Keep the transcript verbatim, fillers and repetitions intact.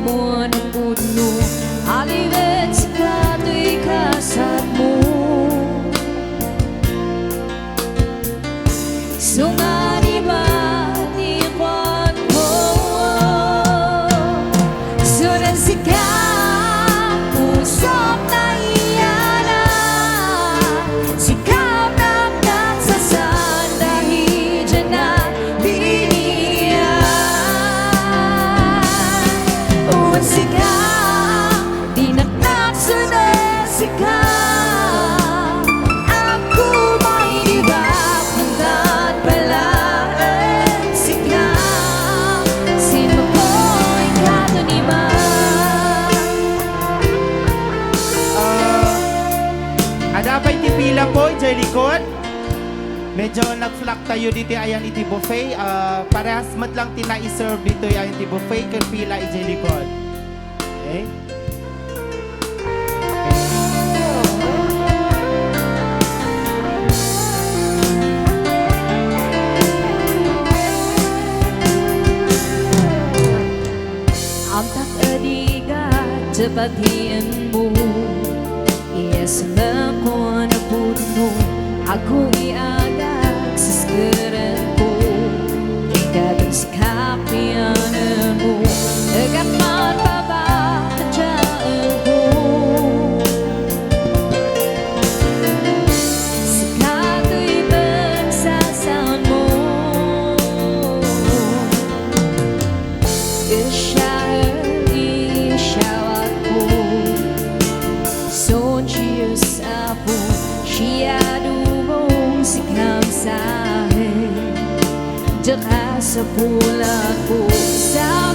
Kona putnu, alibet si katu i kasatmu. Songan i bani kwan ko. Sonan si kapu sokna i ana. Si kap naknak sasanda i jana biniya. Wan si ka, di naknak sona si ka. Aku mai di bab ngat pala en si ka. Si makoy kateniba. Ah, ada pa iti pila po i diyai likod? Medyo nag-flag tayo dito i ayan iti buffet. Ah, parehas met lang iti nai-serve dito i ayan iti buffet ken pila i diyai likod. Okay. Amtak e di ka tepatien mu. Iya sema kona putnu, aku i agak seskeren ku. Ika dan si kapianen mu, egak man papa kejaen ku. Si katu i pengsasan mu. Isyaer i syawak ku. Son Jisus apu, siya dumong si kamsahe. Dekas a pula ku sa